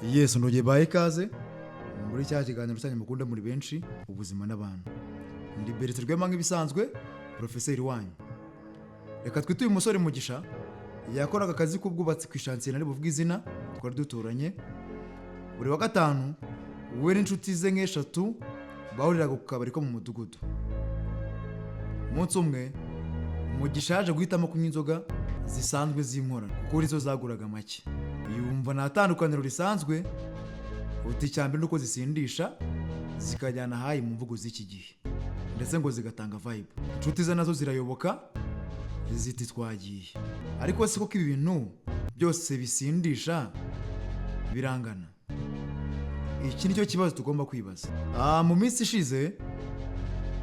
Yesu nongeye bahe ikaze muri cya kiganiro cyanyu mukunda muri benshi, Ubuzima n'Abantu. Ndi Beretse Rwema nk'ibisanzwe, porofeseri wanyu. Reka twite uyu musore Mugisha. Yakoraga akazi k'ubwubatsi ku ishansiye, nari buvuge izina, twari duturanye. Buri wa gatanu we n'inshuti ze nk'eshatu bahuriraga ku kabari ko mu mudugudu. Umunsi umwe Mugisha yaje guhitamo kunywa inzoga zisanzwe z'inkorano kuko arizo zaguraga make, yumva nta tandukaniro risanzwe. Uti icya mbere nuko zisindisha zikajyana high mu mvugo z'iki gihe, ndetse ngo zigatanga vibe. Inshuti ze nazo zirayoboka ziti twagiye. Ariko si koko ibi bintu byose bisindisha birangana? Iki nicyo kibazo tugomba kwibaza. Mu minsi ishize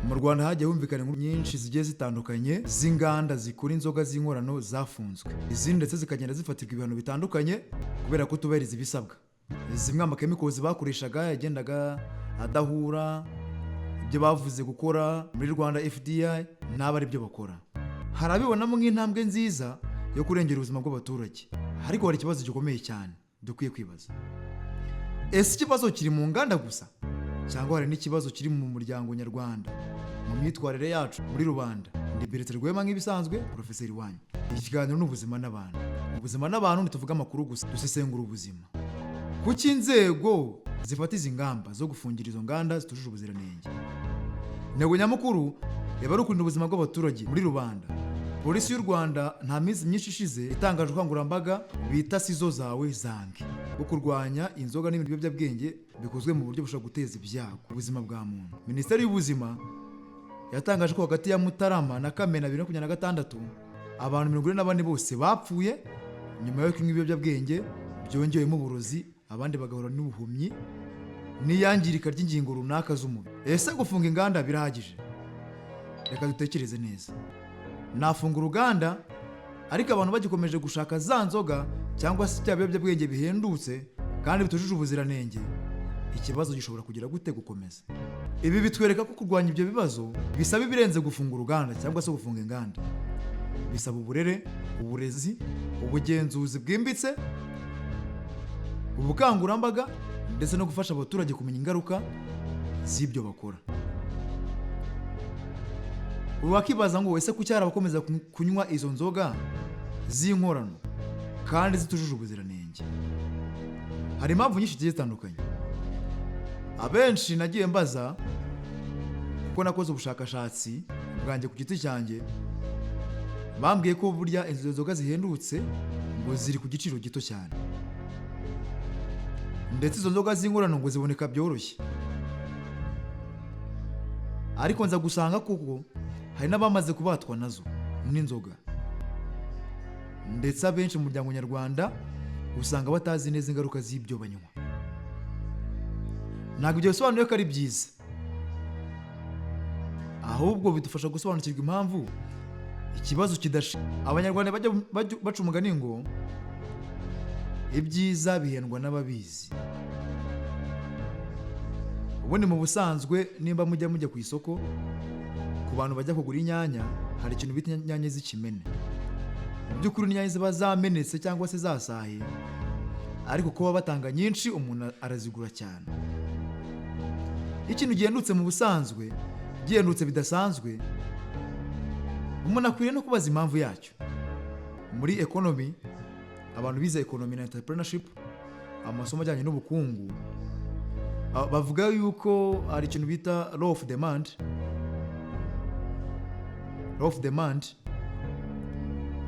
mu Rwanda hagiye humvikana inkuru nyinshi zigiye zitandukanye z'inganda zikora inzoga z'inkorano zafunzwe, izindi ndetse zikagenda zifatirwa ibihano bitandukanye kubera kutubahiriza ibisabwa. Zimwe amachemicals bakoreshaga yagendaga adahura, ibyo bavuze gukora muri Rwanda FDA ntabwo ari byo bakora. Hari abibonamo nk'intambwe nziza yo kurengera ubuzima bw'abaturage, ariko hari ikibazo gikomeye cyane dukwiye kwibaza: ese ikibazo kiri mu nganda gusa, cyangwa hari n'ikibazo kiri mu muryango nyarwanda, mu myitwarire yacu muri rubanda? Ndi Beretse Rwema nk'ibisanzwe, porofeseri wanyu. Iki kiganiro ni Ubuzima n'Abantu. Ubuzima n'Abantu ntituvuga amakuru gusa, dusesengura ubuzima. Kuki inzego zifata izi ngamba zo gufungira izo nganda zitujuje ubuziranenge? Intego nyamukuru yaba ari ukurinda ubuzima bw'abaturage muri rubanda. Polisi y'u Rwanda nta minsi myinshi ishize itangaje ubukangurambaga bita Sizo Zawe Zange, bwo kurwanya inzoga n'ibindi biyobyabwenge bikozwe mu buryo bushobora guteza ibyago ubuzima bwa muntu. Minisiteri y'Ubuzima yatangaje ko hagati ya Mutarama na Kamena 2026 abantu 44 bose bapfuye nyuma yo kunywa ibiyobyabwenge byongewemo uburozi, abandi bagahura n'ubuhumyi n'iyangirika ry'ingingo runaka z'umubiri. Ese gufunga inganda birahagije? Reka dutekereze neza. Nafunga uruganda ariko abantu bagikomeje gushaka za nzoga cyangwa se bya biyobyabwenge bihendutse kandi bitujuje ubuziranenge, ikibazo gishobora kugira gute? Gukomeza. Ibi bitwereka ko kurwanya ibyo bibazo bisaba ibirenze gufunga uruganda cyangwa se gufunga inganda. Bisaba uburere, uburezi, ubugenzuzi bwimbitse, ubukangurambaga, ndetse no gufasha abaturage kumenya ingaruka z'ibyo bakora. Wakibaza ngo ese kuki hari abakomeza kunywa izo nzoga z'inkorano kandi zitujuje ubuziranenge? Hari impamvu nyinshi zigiye zitandukanye. Abenshi nagiye mbaza, kuko nakoze ubushakashatsi bwanjye ku giti cyanjye, bambwiye ko burya izo nzoga zihendutse ngo ziri ku giciro gito cyane, ndetse izo nzoga z'inkorano ngo ziboneka byoroshye. Ariko nza gusanga koko hari n'abamaze kubatwa nazo n'inzoga, ndetse abenshi mu muryango nyarwanda usanga batazi neza ingaruka z'ibyo banywa. Ntabwo ibyo bisobanuye ko ari byiza, ahubwo bidufasha gusobanukirwa impamvu ikibazo kidashira. Abanyarwanda bajya baca umugani ngo ibyiza bihendwa n'ababizi. Ubundi mu busanzwe nimba mujya ku isoko, ku bantu bajya kugura inyanya, hari ikintu bita inyanya z'ikimene. Mu by'ukuri inyanya ziba zamenetse cyangwa se zasaye, ariko kuba batanga nyinshi umuntu arazigura cyane. Iyo ikintu gihendutse mu busanzwe, gihendutse bidasanzwe, umuntu akwiriye no kubaza impamvu yacyo. Muri economy, abantu bize economy na entrepreneurship, amasomo ajyanye n'ubukungu, bavuga yuko hari ikintu bita law of demand. Law of demand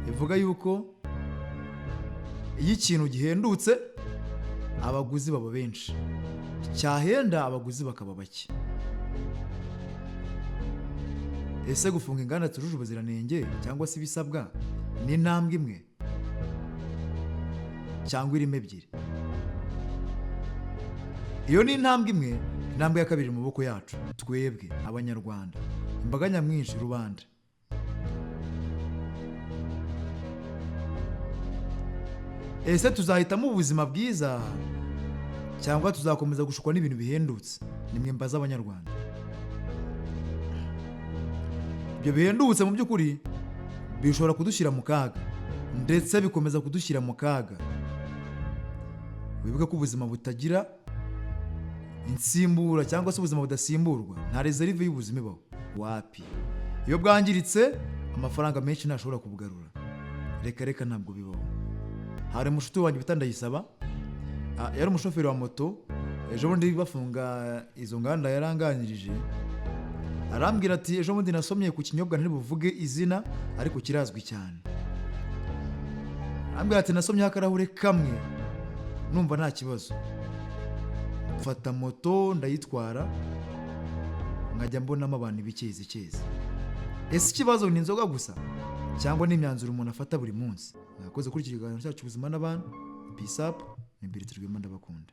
ivuga yuko iyo ikintu gihendutse abaguzi baba benshi, cyahenda abaguzi bakaba bake. Ese gufunga inganda zitujuje ubuziranenge cyangwa se ibisabwa ni intambwe imwe cyangwa irimo ebyiri? Iyo ni intambwe imwe. Intambwe ya kabiri iri mu maboko yacu twebwe Abanyarwanda, imbaga nyamwinshi, rubanda. Ese tuzahitamo ubuzima bwiza cyangwa tuzakomeza gushukwa n'ibintu bihendutse? Nimwe mbaza Abanyarwanda. Ibyo bihendutse mu by'ukuri bishobora kudushyira mu kaga, ndetse bikomeza kudushyira mu kaga. Wibuke ko ubuzima butagira insimbura, cyangwa se ubuzima budasimburwa. Nta reserve y'ubuzima ibaho, wapi. Iyo bwangiritse, amafaranga menshi ntashobora kubugarura. Reka reka, ntabwo bibaho. Hari umushuti wanjye bita Ndayisaba. Yari umushoferi wa moto. Ejo bundi bafunga izo nganda yaranganirije, arambwira ati: "Ejo bundi nasomye ku kinyobwa ntiribuvuge izina, ariko kirazwi cyane." Arambwira ati: "Nasomyeho akarahure kamwe, numva nta kibazo, mfata moto ndayitwara, nkajya mbonamo abantu ibikezi." Ese ikibazo ni inzoga gusa, cyangwa n'imyanzuro umuntu afata buri munsi? Mwakoze kuri iki kiganiro cyacu, Ubuzima n'Abantu. Peace up, ni Bertrand Rwema, ndabakunda.